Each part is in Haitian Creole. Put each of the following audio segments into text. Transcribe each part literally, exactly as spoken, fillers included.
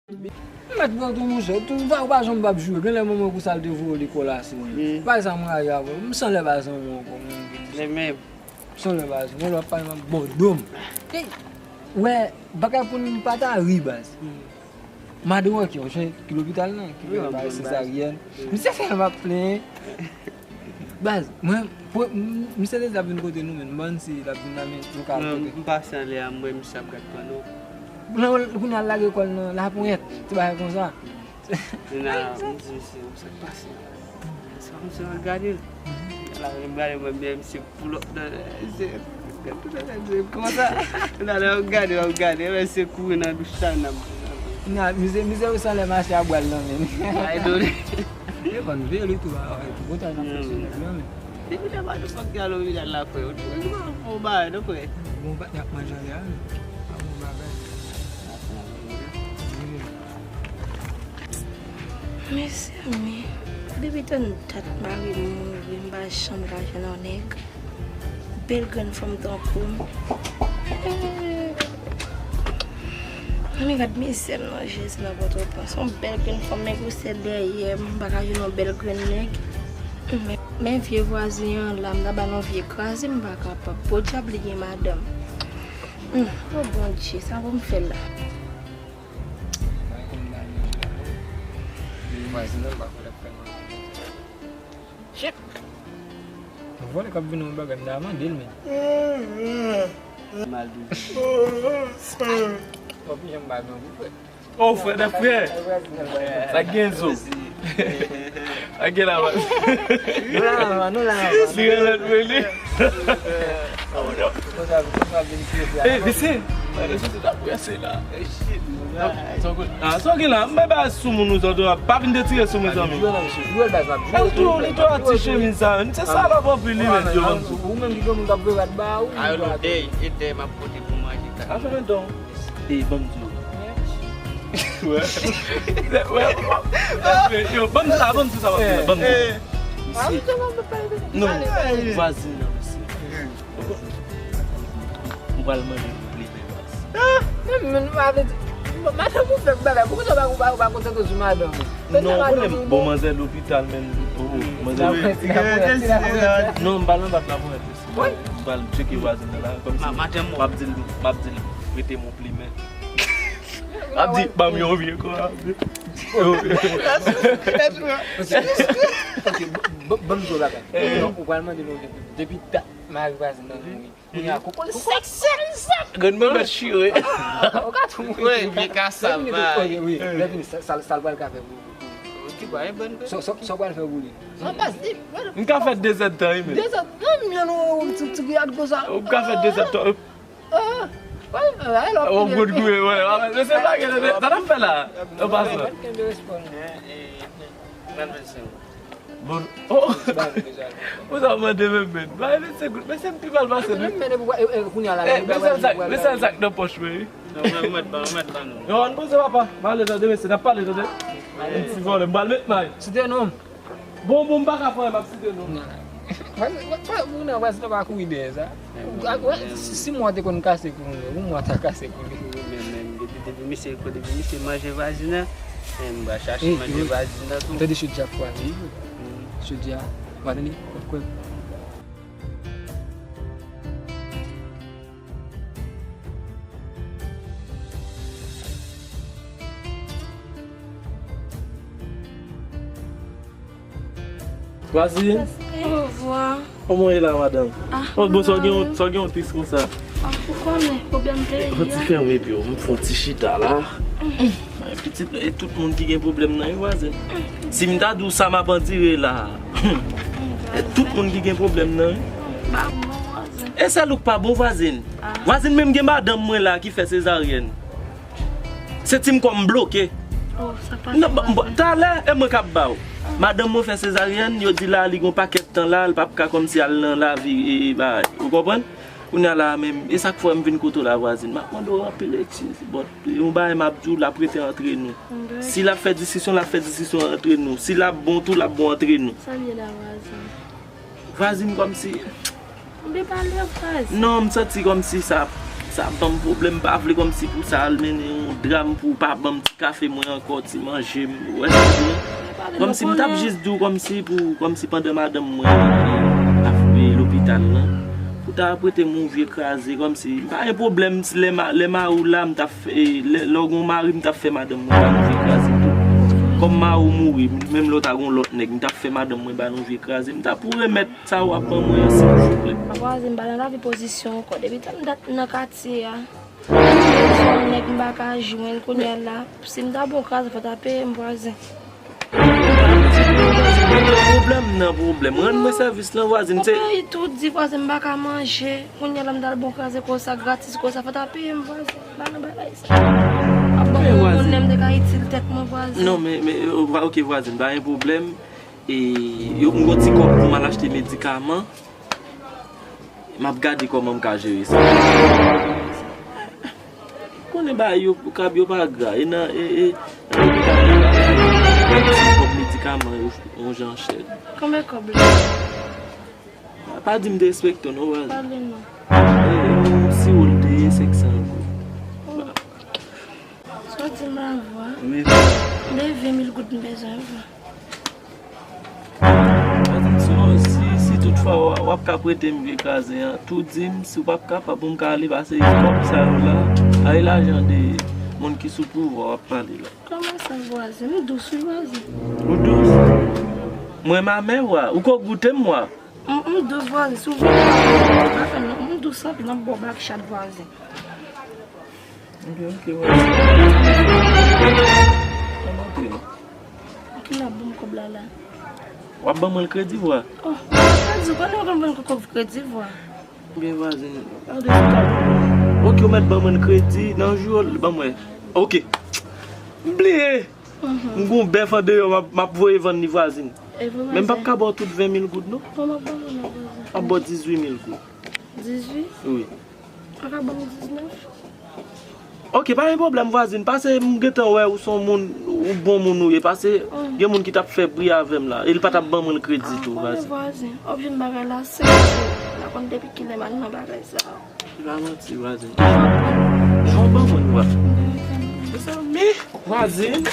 M mèt pran tou, monchè. Tou, ou pa, ou pa janm p ap joure. Genlè manman w konsa l te voye w lekòl ase. Mm. Pa egzanp, m rayi avè w. M sanlè pa zanmi w ankò, menm. Lè menm. M sanlè pa zanmi w. Lè w ap pale, m ap bò do m. Ey, wè, bagay pou n pa ta ri, baz. Mm. Madan w ki, ki lopital nan, ki fè bay sezaryèn. Misye fè m ap plenyen. Baz, mwen, pou, m, misye deja vin kote nou, men, m bann si l ap vin la, men nou ka al kote. M pase anlè a, m wè misye ap gad panno. Nan, kounye a l lage kò l nan Laponyèt, ti bagay konsa. Kounye a, m di misye, sa k pase? Sa misye al gade l. La, m gade mwen byen, misye pull up nan, misye gade tout bagay, misye konsa. Kounye a lè w ap gade, w ap gade, misye kouri nan douch la, nan. Kounye a, misye, misye ou sanlè mache a bwa l nan men. Ay, dole. Li konn veye li tou, a, a, tou kontan nan pwofesyonèl, non, men. Depi lè madanm w ap gade lopital la, frè, ou te wè, ou pa fè yon bagay, non, frè. Bon, pa, y ap manje anlè a, men. Pa bon bagay. Mezanmi, depi tann dat mari m mouri, m pa janm ka jwenn yon nèg. Bèl grenn fanm tankou m. Eh. Mezanmi, gad mizè m nan, Jezi, nan Pòtoprens. Yon bèl grenn fanm, men gwosè dèyè m, m pa ka jwenn yon bèl grenn nèg. Men, men vye vwazen an la, m ta ba l yon vye kraze, m pa kapab. Podyab li gen madanm. Hmm, o Bondye, sa pou m fè la? Vwazen an, m pa konn ap fè non. Shit. Yon vòlè k ap vin nan bagay, m ta mande l, men. Mal di. W ap janm pa gen pou fè. Oh, frè de frè. Sa gen zo. Sa gen la, man. Nou la, man, nou la, man. Li gen lòt vre, li. Konsa, konsa vin pye, pye. Eh, mesye. Gade sou tout ap prese la. Eh, shit. Ah, sa w gen la? M bay bagay sou moun ou zòt ou pa vin detire sou mwen, zanmi. Jwe nan misye. Jwe baz la. Li tou, li tou a ti chemiz sa. Se sa l ap anpil li, men, yo, ban m di. Ou menm ki gen moun k ap voye rad ba ou. Ayo, nou dey, e dey m ap pote pou manje. A fè men don. E, ban m di w. Wè. Wè. Yo, ban m sa, ban m di sa, ban m di sa, ban m di sa. Mesye. Non, vwazin nan, mesye. Ou pral mande pou plimen, baz. Ah, men, men, nou pa vle di, madanm ou fè bagay, poukisa ou pa, ou pa, ou pa konsantre sou madanm ou? Non, ou konnen, bon, manzè lopital, men, oh, manzè lopital. Non, m pa nan bat la pou mèt, mesye. M pral tcheke vwazin nan la, kòmsi m ap di l, m ap di l, prete m yon plimen. M ap di, ban m yon vye kò. Ok, ban m di w bagay. Donk, ou pral mande nou depi dat mari vwazin nan mouri. Kounye a, koko l sèk, sèk, sèk. Grann manman chire. Ou ka tou mouri. Wi, vye kasav, bay. Wi, lè fini, sa, sa, sa l pral ka fè pou, pou, pou. Sa, sa, sa w pral fè pou li? Sa pase, m ka fè de zèdtan, wi, men. De zèdtan, m yon ti, ti griyad konsa. Ou ka fè de zèdtan. Ah, ah, ah, lè w ap kouri, wè, wè, wè, men se pa gen, sa n ap fè la? An pasan. Bon, oh. Ou sa mande menm, men. Ba, men se gout, men se m pi mal pase, wi. Men, men, men, kounye a la, men sèl sa, men sèl sa k nan pòch mwen, wi. Non, mwen, mwen, mwen, mwen, non. Non, ann poze, papa. M ale, tande, mesye, n ap pale, tande. Yon ti vòlè, m pral met may. Site non. Bon, bon, m pa ka fè anyen, m ap site non. Moun nan vwazin nan pa kouri dèyè sa. Wè, si, si mwen te konn kase kou nou, pou mwen ta kase kou li. Men, men, depi, depi misye, depi misye manje vwazin nan, men m va chache manje vwazin nan tou. Tande chodyè ap pwale, wi. Chodyè, w a tande, w ap kwè. Vwazin. Ovwa. Kòman w ye la, madanm? Ah, oh, bon, sa w gen yon, sa w gen yon tris konsa? Ah, ou konnen, pwoblèm peyi a. Fò ti fèmen pye w, m fè yon ti chita la. Pitit, e tout moun ki gen pwoblèm nan, wi, vwazin. Si m ta di w sa m ap andire la, e tout moun ki gen pwoblèm nan, wi. E sèl ou k pa bon, vwazin. Vwazin, menm gen madanm mwen la ki fè sezaryèn. Se ti m kò m bloke. Oh, sa pase. Non, bon, talè, e mwen k ap ba w. Madanm mwen fè sezaryèn, yo di la, li gon pakèt tan la, l p ap ka kòmsi al nan lavi, e, e, bagay. Ou konprann? Kounye a la menm, e sa k fè m vin kote w la, vwazin. M ap mande w anpil eskiz. Bon, yon bagay m ap di w, l ap rete antre nou. Si l ap fè diskisyon, l ap fè diskisyon antre nou. Si l ap bon tou, l ap bon antre nou. Sa l ye la, vwazin? Vwazin kòmsi. M te pale vwazin. Non, m santi kòmsi sa, Sa ap ban m pwoblèm, m pa vle kòmsi pou sa al mennen yon dram pou w pa ban m ti kafe mwen ankò, ti manje m. Ou wè sa m di w? Kòmsi m t ap jis di w kòmsi pou, kòmsi pandan madanm mwen ap lopital lan, pou ta prete m yon vye kraze, kòmsi m pa gen pwoblèm, lè ma-, lè mari w la, m t ap fè, lè, lè w gen yon mari, m t ap fè madanm mwen ba nou vye kraze tou. Kòm mari w mouri, menm lè w ta gen yon lòt nèg, m t ap fè madanm mwen ba nou vye kraze, m t ap pou remèt sa w ap ban mwen an, silvouplè. Vwazen, m pa nan lavi pozisyon ankò. Depi tann dat m nan katye a, m bezwen yon nèg m pa ka jwenn. Kounye a la, si m ta bon kraze, fò w ta peye m, vwazen. Pwoblèm nan pwoblèm. Rann mwen sèvis lan, vwazen. Ou peye tou di, vwazen, m pa ka manje. Kounye a la, m t al bon kraze konsa, gratis konsa, fò w ta peye m, vwazen. Pa nan bagay sa. Ap ban mwen yon nèg m te ka itil tèt mwen, vwazen. Non, men, men, ok, vwazen, pa gen pwoblèm. E, yo, m gon ti kòb pou m al achte medikaman. M ap gade kòman m ka jere sa. Konnen bagay yo, kab yo pa gra. E nan, e, e, nan lopital yo, ti kòb medikaman yo, yon jan chè. Konbyen kòb la? Pa di m derespekte w, non, vwazen. Pale non. E, e, yon siwo l te ye, senk san goud. Sa w di m la vwa? Wi. De ven mil goud m bezwen vwa. Sa di m, si, si, si toutfwa w, w ap ka prete m vye kraze an, tou di m, si w p ap kapab, pou m ka ale, pase kòb sa yo la, a e lajan de moun ki sou pouvwa w ap pale la. Kòman sa, vwazen? M dous, wi, vwazen. Ou dous? Mwen m amè, wa. Ou ko goute m, wa. M, m dous, vwazen. Si w vle, pa fè non. M dous anpil, m ap ba w bak chat, vwazen. Ok, ok, vwazen. Antre. Ki lè w ap ban m kòb la, la? W ap ban mwen l kredi, vwa. Oh, kredi, w konnen w konn ban m kòb kredi, vwa. Ebyen, vwazen, gade sou tab. Ok, ou mèt ban mwen l kredi, nan jou yo, ban mwen. Ok. M bliye. M gon bèf andeyò, m ap, m ap voye vann li, vwazen. Men m p ap ka ba w tout ven mil goud, non. Kòman ban mwen nan, vwazen? M ap ba w dizuit mil goud. Dizuit? Wi. Ou ka ban m diznèf? Ok, pa gen pwoblèm, vwazen. Pase m gentan wè ou se yon moun, ou bon moun ou ye. Pase gen moun ki t ap fè bri avè m la. E l pa t ap ban mwen l kredi tou, vwazen. Vwazen. W ap jwenn bagay la, se, m pa konn depi kilè m al nan bagay sa. Se pa manti, vwazen. Jan w ban mwen, vwa. Mezanmi, vwazen.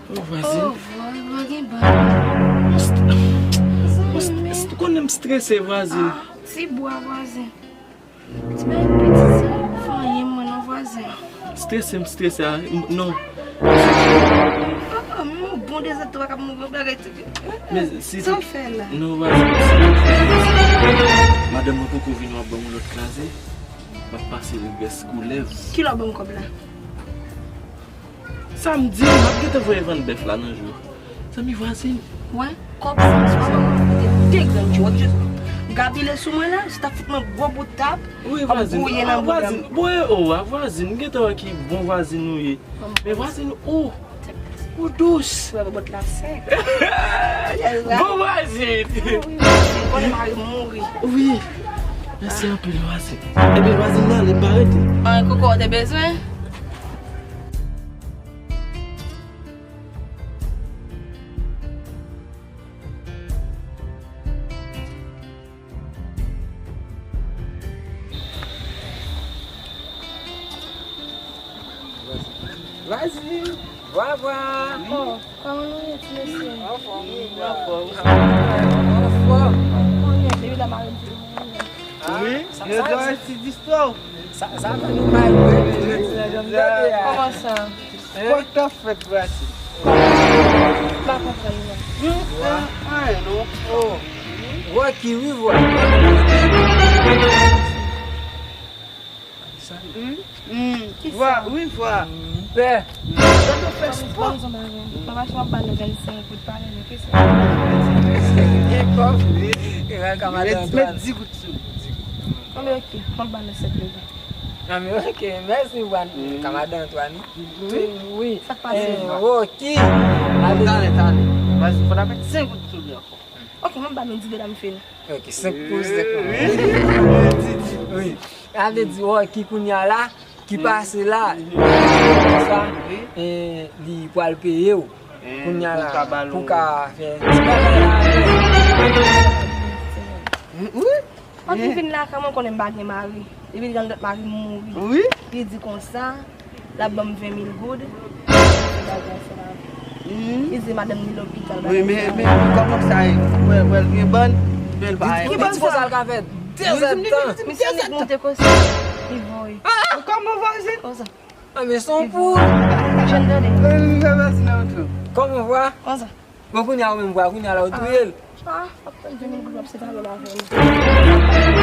Oh, vwazen. Oh, vwa, vwa gen bal. Ou konnen m strese, vwazen. Ah, ti bwa, vwazen. Ti bagay piti sa, pa fè anyen mwen non, vwazen. Strese, m strese a, m, non. Ah, ah, men yon bon dezòd tou, w ap mouri yon bagay tou. Men si sa w fè la? Non, vwazen. Madanm mwen poko vini, w ap ban m yon lòt kraze. M ap pase rès koulèv. Kilè w ban m kòb la? Samdi, m ap gentan voye vann bèf la nan jou. Zanmi vwazen. Wè, kòb sa, si w pa ban mwen kote de grenn djòl, w ap jis gabile sou mwen la, si w ta fout mwen gwo bout tap, w ap gouye nan bouda m. Bon, e o, a vwazen, m gentan wè ki bon vwazen ou ye. Men vwazen, ou, ou dous. Wè, bòbòt la sèk. Bon vwazen. Wi, vwazen, konnen mari m mouri. Wi. Mèsi anpil, vwazen. Ebyen, vwazen, m ale, m pa rete. An, koko, w te bezwen? Vwazen, vwa, vwa. Oh, kòman nou ye, ti mesye? Anfòm, wi, anfòm. Anfòm. Konnen, depi la, mari m toujou mouri. Wi, sa, yo sa, di yon ti distò. Sa, sa fè nou mal, wi, wi, wi. Kòman sa? Kòman sa? Hein? Kòman sa fèt, Brasil? M pa konprann, non. Hum, ah, ah, non. Oh. Rocky, wi, vwa. Hum, hum, kisa? Vwa, wi, vwa. Pè. Gade w fè spò. Papa, si w ap ba nou vennsenk goud, pale nou, kisa? Gen kòb, wi. Mèt, mèt dis goud sou li. Anben, ok, m ap ba nou sèt mil. Anben, ok, mèsi, Wan. Kamadan Antwani. Wi, wi. Sa k pase? Eh, Rocky. Talè, talè. Vas-y, fò n ap met senk goud sou li ankò. Ok, mwen ba nou di de la m fini. Ok, senk pou senk. Wi. A vle di, wè, ki kounye a la, ki pase la, sa, e, li pral peye w. Kounye a la, pou ka fè ti bagay la. Wi. Ann vin lakay mwen, konnen m pa gen mari. Epi li gen lòt mari, m mouri. Wi. Li di konsa, l ap ban m ven mil goud. Li di madanm li lopital. Wi, men, men kòman sa ye? Wè, wè, l gen bann, men l pa. Ki bann sa? Konsa l ka fè dezèdtan. Misye nik moute konsa. Li voye. Kòman vwazen? Konsa. A, men se yon poul. Jèn tande. Kòman vwa? Konsa. Bon, kounye a ou menm vwa, kounye a la ou touye l. Ah, ap tann vin goud ap se pale la avè m.